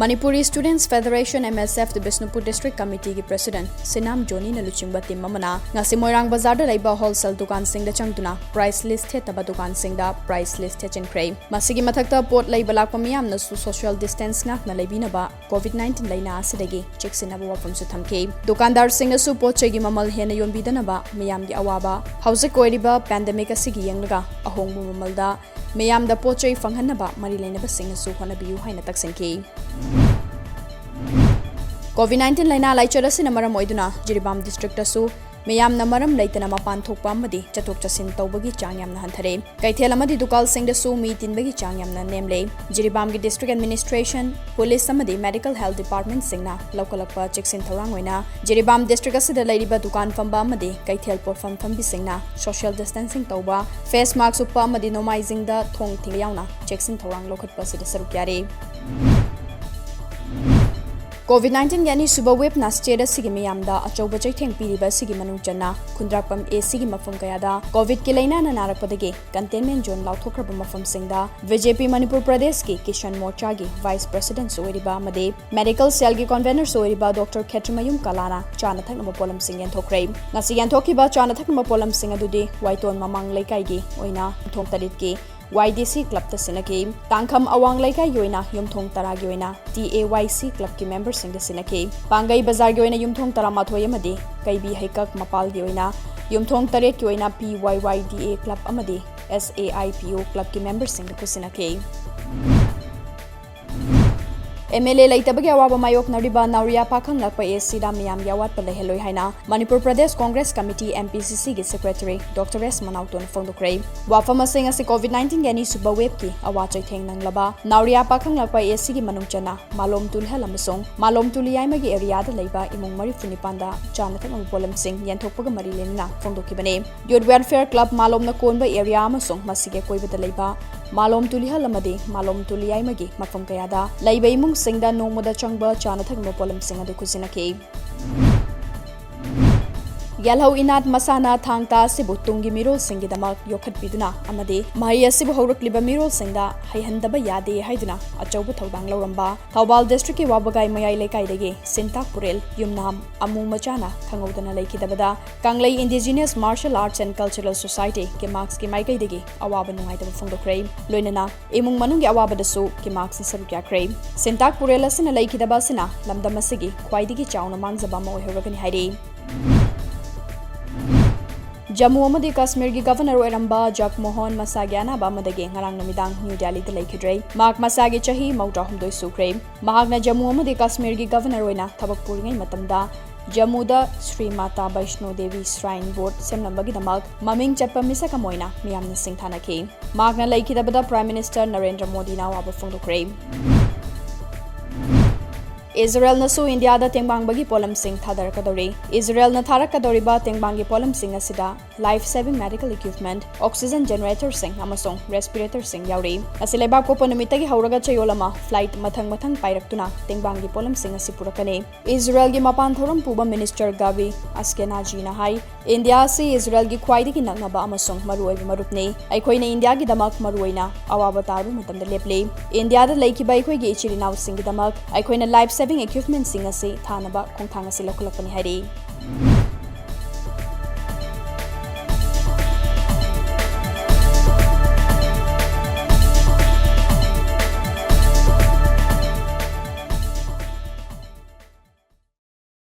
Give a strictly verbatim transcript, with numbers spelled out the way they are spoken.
Manipuri Students Federation, M S F, ꯗ Bishnupur District Committee ꯒꯤ President ꯁꯤꯅꯥꯝ ꯖꯣꯅꯤꯅ ꯂꯨꯆꯤꯡꯕ team ꯑꯃꯅ ꯉꯁꯤ ꯃꯣꯏꯔꯥꯡ ꯕꯖꯥꯔꯗ ꯂꯩꯕ wholesale ꯗꯨꯀꯥꯟꯁꯤꯡꯗ ꯆꯪꯗꯨꯅ price list ꯊꯦꯠꯇꯕ ꯗꯨꯀꯥꯟꯁꯤꯡꯗ price list ꯊꯦꯠꯆꯤꯟꯈ꯭ꯔꯦ꯫ ꯃꯁꯤꯒꯤ ꯃꯊꯛꯇ ꯄꯣꯠ ꯂꯩꯕ ꯂꯥꯛꯄ ꯃꯤꯌꯥꯝꯅꯁꯨ social distance ꯉꯥꯛꯅ ꯂꯩꯕꯤꯅꯕ COVID nineteen ꯂꯥꯏꯅꯥ ꯑꯁꯤꯗꯒꯤ ꯆꯦꯛꯁꯤꯟꯅꯕ ꯋꯥꯐꯝꯁꯨ ꯊꯝꯈꯤ꯫ ꯗꯨꯀꯥꯟꯗꯥꯔꯁꯤꯡꯅꯁꯨ ꯄꯣꯠ ꯆꯩꯒꯤ ꯃꯃꯜ ꯍꯦꯟꯅ ꯌꯣꯟꯕꯤꯗꯅꯕ ꯃꯤꯌꯥꯝꯒꯤ ꯑꯋꯥꯕ ꯍꯧꯖꯤꯛ ꯑꯣꯏꯔꯤꯕ pandemic ꯑꯁꯤꯒꯤ ꯌꯦꯡꯂꯒ ꯑꯍꯣꯡꯕ ꯃꯃꯜꯗ ꯃꯤꯌꯥꯝꯗ ꯄꯣꯠ ꯆꯩ ꯐꯪꯍꯟꯅꯕ ꯃꯔꯤ ꯂꯩꯅꯕꯁꯤꯡꯅꯁꯨ ꯍꯣꯠꯅꯕꯤꯌꯨ ꯍꯥꯏꯅ ꯇꯛꯁꯤꯟꯈꯤ꯫ COVID nineteen ꯂꯥꯏꯅꯥ ꯂꯥꯏꯆꯠ ꯑꯁꯤꯅ ꯃꯔꯝ ꯑꯣꯏꯗꯨꯅ ꯖꯤꯔꯤꯕꯥꯝ district ꯇꯁꯨ ꯃꯤꯌꯥꯝꯅ ꯃꯔꯝ ꯂꯩꯇꯅ ꯃꯄꯥꯟ ꯊꯣꯛꯄ ꯑꯃꯗꯤ ꯆꯠꯊꯣꯛ ꯆꯠꯁꯤꯟ ꯇꯧꯕꯒꯤ ꯆꯥꯡ ꯌꯥꯝꯅ ꯍꯟꯊꯔꯦ꯫ ꯀꯩꯊꯦꯜ ꯑꯃꯗꯤ ꯗꯨꯀꯥꯟꯁꯤꯡꯗꯁꯨ ꯃꯤ ꯇꯤꯟꯕꯒꯤ ꯆꯥꯡ ꯌꯥꯝꯅ ꯅꯦꯝꯂꯦ꯫ ꯖꯤꯔꯤꯕꯥꯝꯒꯤ District Administration, Police ꯑꯃꯗꯤ Medical Health Department ꯁꯤꯡꯅ ꯂꯧꯈꯠꯂꯛꯄ ꯆꯦꯛꯁꯤꯟ ꯊꯧꯔꯥꯡ ꯑꯣꯏꯅ ꯖꯤꯔꯤꯕꯥꯝ district ꯑꯁꯤꯗ ꯂꯩꯔꯤꯕ ꯗꯨꯀꯥꯟ ꯐꯝꯕ ꯑꯃꯗꯤ ꯀꯩꯊꯦꯜ ꯄꯣꯠꯐꯝ ꯐꯝꯕꯤꯁꯤꯡꯅ social distancing ꯇꯧꯕ, face mask ꯎꯞꯄ ꯑꯃꯗꯤ ꯅꯣꯡꯃꯥꯏꯖꯤꯡꯗ ꯊꯣꯡ ꯊꯤꯡꯕ ꯌꯥꯎꯅ ꯆꯦꯛꯁꯤꯟ ꯊꯧꯔꯥꯡ ꯂꯧꯈꯠꯄ ꯑꯁꯤꯗ ꯁꯔꯨꯛ ꯌꯥꯔꯤ꯫ COVID nineteen ꯒꯤ ꯑꯅꯤꯁꯨꯕ wave ꯅ state ꯑꯁꯤꯒꯤ ꯃꯤꯌꯥꯝꯗ ꯑꯆꯧꯕ ꯆꯩꯊꯦꯡ ꯄꯤꯔꯤꯕ ꯑꯁꯤꯒꯤ ꯃꯅꯨꯡ ꯆꯟꯅ ꯈꯨꯟꯗ꯭ꯔꯥꯛꯄꯝ A C ꯒꯤ ꯃꯐꯝ ꯀꯌꯥꯗ COVID ꯀꯤ ꯂꯥꯏꯅꯥꯅ ꯅꯥꯔꯛꯄꯗꯒꯤ containment zone ꯂꯥꯎꯊꯣꯛꯈ꯭ꯔꯕ ꯃꯐꯝꯁꯤꯡꯗ B J P ꯃꯅꯤꯄꯨꯔ ꯄ꯭ꯔꯗꯦꯁꯀꯤ ꯀꯤꯁꯥꯟ ꯃꯣꯔꯆꯥꯒꯤ vice president ꯁꯨ ꯑꯣꯏꯔꯤꯕ ꯑꯃꯗꯤ medical cell ꯒꯤ convener ꯁꯨ ꯑꯣꯏꯔꯤꯕ Doctor ꯈꯦꯇ꯭ꯔꯤꯃꯌꯨꯝ ꯀꯂꯥꯅ ꯆꯥꯅ ꯊꯛꯅꯕ ꯄꯣꯠꯂꯝꯁꯤꯡ ꯌꯦꯟꯊꯣꯛꯈ꯭ꯔꯦ꯫ ꯉꯁꯤ ꯌꯦꯟꯊꯣꯛꯈꯤꯕ ꯆꯥꯅ ꯊꯛꯅꯕ ꯄꯣꯠꯂꯝꯁꯤꯡ ꯑꯗꯨꯗꯤ ꯋꯥꯏꯇꯣꯟ ꯃꯃꯥꯡ ꯂꯩꯀꯥꯏꯒꯤ ꯑꯣꯏꯅ ꯌꯨꯝꯊꯣꯡ ꯇꯔꯦꯠꯀꯤ Y D C club ꯇ ꯁꯤꯟꯅꯈꯤ꯫ ꯇꯥꯡꯈꯝ ꯑꯋꯥꯡ ꯂꯩꯀꯥꯏꯒꯤ ꯑꯣꯏꯅ ꯌꯨꯝꯊꯣꯡ ꯇꯔꯥꯒꯤ ꯑꯣꯏꯅ T A Y C club ꯀꯤ member ꯁꯤꯡꯗ ꯁꯤꯟꯅꯈꯤ꯫ ꯄꯥꯡꯒꯩ ꯕꯖꯥꯔꯒꯤ ꯑꯣꯏꯅ ꯌꯨꯝꯊꯣꯡ ꯇꯔꯥꯃꯥꯊꯣꯏ ꯑꯃꯗꯤ ꯀꯩꯕꯤ ꯍꯩꯀꯛ ꯃꯄꯥꯜꯒꯤ ꯑꯣꯏꯅ ꯌꯨꯝꯊꯣꯡ ꯇꯔꯦꯠꯀꯤ ꯑꯣꯏꯅ P Y Y D A club ꯑꯃꯗꯤ S A I P O club ꯀꯤ member ꯁꯤꯡꯗ ꯈꯨꯠꯁꯤꯟꯅꯈꯤ꯫ M L A ꯂꯩꯇꯕꯒꯤ ꯑꯋꯥꯕ ꯃꯥꯌꯣꯛꯅꯔꯤꯕ ꯅꯥꯎꯔꯤꯌꯥ ꯄꯥꯈꯪꯂꯥꯛꯄ A C ꯗ ꯃꯤꯌꯥꯝꯒꯤ ꯑꯋꯥꯠꯄ ꯂꯩꯍꯜꯂꯣꯏ ꯍꯥꯏꯅ Manipur Pradesh Congress committee, M P C C ꯒꯤ secretary Doctor S ꯃꯅꯥꯎꯇꯣꯅ ꯐꯣꯡꯗꯣꯛꯈ꯭ꯔꯦ꯫ ꯋꯥꯐꯝ ꯑꯁꯤꯡ ꯑꯁꯤ COVID nineteen ꯒꯤ ꯑꯅꯤꯁꯨꯕ wave ꯀꯤ ꯑꯋꯥ ꯆꯩꯊꯦꯡ ꯅꯪꯂꯕ ꯅꯥꯎꯔꯤꯌꯥ ꯄꯥꯈꯪꯂꯥꯛꯄ A C ꯒꯤ ꯃꯅꯨꯡ ꯆꯟꯅ ꯃꯥꯂꯣꯝ ꯇꯨꯂꯤꯍꯜ ꯑꯃꯁꯨꯡ ꯃꯥꯂꯣꯝ ꯇꯨꯂꯤꯌꯥꯏꯃꯒꯤ area ꯗ ꯂꯩꯕ ꯏꯃꯨꯡ ꯃꯔꯤꯐꯨ ꯅꯤꯄꯥꯟꯗ ꯆꯥꯅ ꯊꯛꯅꯕ ꯄꯣꯠꯂꯝꯁꯤꯡ ꯌꯦꯟꯊꯣꯛꯄꯒ ꯃꯔꯤ ꯂꯩꯅꯅ ꯐꯣꯡꯗꯣꯛꯈꯤꯕꯅꯤ꯫ Youth Welfare Club ꯃꯥꯂꯣꯝꯅ ꯀꯣꯟꯕ area ꯑꯃꯁꯨꯡ ꯃꯁꯤꯒꯤ ꯑꯀꯣꯏꯕꯗ ꯂꯩꯕ ꯃꯥꯂꯣꯝ ꯇꯨꯂꯤꯍꯜ ꯑꯃꯗꯤ ꯃꯥꯂꯣꯝ ꯇꯨꯂꯤꯌꯥꯏꯃꯒꯤ ꯃꯐꯝ ꯀꯌꯥꯗ ꯂꯩꯕ ꯏꯃꯨꯡꯁꯤꯡꯗ ꯅꯣꯡꯃꯗ ꯆꯪꯕ ꯆꯥꯅ ꯊꯛꯅꯕ ꯄꯣꯠꯂꯝꯁꯤꯡ ꯑꯗꯨ ꯈꯨꯠꯁꯤꯟꯅꯈꯤ꯫ ꯌꯥꯜꯍꯧ ꯏꯅꯥꯠ ꯃꯁꯥꯟꯅ ꯊꯥꯡ ꯇꯥ ꯑꯁꯤꯕꯨ ꯇꯨꯡꯒꯤ ꯃꯤꯔꯣꯜꯁꯤꯡꯒꯤꯗꯃꯛ ꯌꯣꯛꯈꯠꯄꯤꯗꯨꯅ ꯑꯃꯗꯤ ꯃꯍꯩ ꯑꯁꯤꯕꯨ ꯍꯧꯔꯛꯂꯤꯕ ꯃꯤꯔꯣꯜꯁꯤꯡꯗ ꯍꯩꯍꯟꯗꯕ ꯌꯥꯗꯦ ꯍꯥꯏꯗꯨꯅ ꯑꯆꯧꯕ ꯊꯧꯗꯥꯡ ꯂꯧꯔꯝꯕ ꯊꯧꯕꯥꯜ district ꯀꯤ ꯋꯥꯕꯒꯥꯏ ꯃꯌꯥꯏ ꯂꯩꯀꯥꯏꯗꯒꯤ ꯁꯤꯟꯇꯥꯛ ꯄꯨꯔꯦꯜ ꯌꯨꯝꯅꯥꯝ ꯑꯃꯨ ꯃꯆꯥꯅ ꯈꯪꯍꯧꯗꯅ ꯂꯩꯈꯤꯗꯕꯗ ꯀꯪꯂꯩ Indigenous Martial Arts and Cultural Society, ꯀꯦꯃꯥꯛꯁꯀꯤ ꯃꯥꯏꯀꯩꯗꯒꯤ ꯑꯋꯥꯕ ꯅꯨꯡꯉꯥꯏꯇꯕ ꯐꯣꯡꯗꯣꯛꯈ꯭ꯔꯦ꯫ ꯂꯣꯏꯅꯅ ꯏꯃꯨꯡ ꯃꯅꯨꯡꯒꯤ ꯑꯋꯥꯕꯗꯁꯨ ꯀꯦꯃꯥꯛꯁꯅ ꯁꯔꯨꯛ ꯌꯥꯈ꯭ꯔꯦ꯫ ꯁꯤꯟꯇꯥꯛ ꯄꯨꯔꯦꯜ ꯑꯁꯤꯅ ꯂꯩꯈꯤꯗꯕ ꯑꯁꯤꯅ ꯂꯝꯗꯝ ꯑꯁꯤꯒꯤ ꯈ꯭ꯋꯥꯏꯗꯒꯤ ꯆꯥꯎꯅ ꯃꯥꯡꯖꯕ ꯑꯃ ꯑꯣꯏꯍꯧꯔꯒꯅꯤ ꯍꯥꯏꯔꯤ꯫ ꯖꯝꯃꯨ ꯑꯃꯗꯤ ꯀꯥꯁꯃꯤꯔꯒꯤ governor ꯑꯣꯏꯔꯝꯕ ꯖꯒꯃꯣꯍꯟ ꯃꯁꯥꯒꯤ ꯑꯅꯥꯕ ꯑꯃꯗꯒꯤ ꯉꯔꯥꯡ ꯅꯨꯃꯤꯗꯥꯡ ꯅ꯭ꯌꯨ ꯗꯦꯜꯂꯤꯗ ꯂꯩꯈꯤꯗ꯭ꯔꯦ꯫ ꯃꯍꯥꯛ ꯃꯁꯥꯒꯤ ꯆꯍꯤ ꯃꯧꯗ꯭ꯔꯥꯍꯨꯝꯗꯣꯏ ꯁꯨꯈ꯭ꯔꯦ꯫ ꯃꯍꯥꯛꯅ ꯖꯝꯃꯨ ꯑꯃꯗꯤ ꯀꯥꯁꯃꯤꯔꯒꯤ governor ꯑꯣꯏꯅ ꯊꯕꯛ ꯄꯨꯔꯤꯉꯩ ꯃꯇꯝꯗ ꯖꯝꯃꯨꯗ ꯁ꯭ꯔꯤ ꯃꯥꯇꯥ ꯕꯩꯁꯅꯣ ꯗꯦꯕꯤ shrine board ꯁꯦꯝꯂꯝꯕꯒꯤꯗꯃꯛ ꯃꯃꯤꯡ ꯆꯠꯄ ꯃꯤꯁꯛ ꯑꯃ ꯑꯣꯏꯅ ꯃꯤꯌꯥꯝꯅ ꯁꯤꯡꯊꯥꯅꯈꯤ꯫ ꯃꯍꯥꯛꯅ ꯂꯩꯈꯤꯗꯕꯗ Prime Minister ꯅꯔꯦꯟꯗ꯭ꯔ ꯃꯣꯗꯤꯅ ꯑꯋꯥꯕ ꯐꯣꯡꯗꯣꯛꯈ꯭ꯔꯦ꯫ ꯏꯖꯔꯦꯜꯅꯁꯨ ꯏꯟꯗꯤꯌꯥꯗ ꯇꯦꯡꯕꯥꯡꯕꯒꯤ ꯄꯣꯠꯂꯝꯁꯤꯡ ꯊꯥꯗꯔꯛꯀꯗꯧꯔꯤ꯫ ꯏꯖꯔꯦꯜꯅ ꯊꯥꯔꯛꯀꯗꯧꯔꯤꯕ ꯇꯦꯡꯕꯥꯡꯒꯤ ꯄꯣꯠꯂꯝꯁꯤꯡ ꯑꯁꯤꯗ life saving medical equipment, oxygen generatorꯁꯤꯡ ꯑꯃꯁꯨꯡ respiratorꯁꯤꯡ ꯌꯥꯎꯔꯤ꯫ ꯃꯁꯤ ꯂꯩꯕꯥꯛ ꯄꯣꯛꯄ ꯅꯨꯃꯤꯠꯇꯒꯤ ꯍꯧꯔꯒ ꯆꯌꯣꯜ ꯑꯃ flight ꯃꯊꯪ ꯃꯊꯪ ꯄꯥꯏꯔꯛꯇꯨꯅ ꯇꯦꯡꯕꯥꯡꯒꯤ ꯄꯣꯠꯂꯝꯁꯤꯡ ꯑꯁꯤ ꯄꯨꯔꯛꯀꯅꯤ꯫ ꯏꯖꯔꯦꯜꯒꯤ ꯃꯄꯥꯟ ꯊꯧꯔꯝ ꯄꯨꯕ Minister ꯒꯥꯕꯤ ꯑꯁꯀꯦꯅꯥꯖꯤꯅ ꯍꯥꯏ, ꯏꯟꯗꯤꯌꯥ ꯑꯁꯤ ꯏꯖꯔꯦꯜꯒꯤ ꯈ꯭ꯋꯥꯏꯗꯒꯤ ꯅꯛꯅꯕ ꯑꯃꯁꯨꯡ ꯃꯔꯨꯑꯣꯏꯕ ꯃꯔꯨꯞꯅꯤ꯫ ꯑꯩꯈꯣꯏꯅ ꯏꯟꯗꯤꯌꯥꯒꯤꯗꯃꯛ ꯃꯔꯨꯑꯣꯏꯅ ꯑꯋꯥꯕ ꯇꯥꯔꯕ ꯃꯇꯝꯗ ꯂꯦꯞꯂꯤ꯫ ꯏꯟꯗꯤꯌꯥꯗ ꯂꯩꯈꯤꯕ ꯑꯩꯈꯣꯏꯒꯤ ꯏꯆꯤꯜ ꯏꯅꯥꯎꯁꯤꯡꯒꯤꯗꯃꯛ ꯑꯩꯈꯣꯏꯅ life saving equipmentꯁꯤꯡ ꯑꯁꯤ ꯊꯥꯅꯕ ꯈꯣꯡꯊꯥꯡ ꯑꯁꯤ ꯂꯧꯈꯠꯂꯛꯄꯅꯤ ꯍꯥꯏꯔꯤ꯫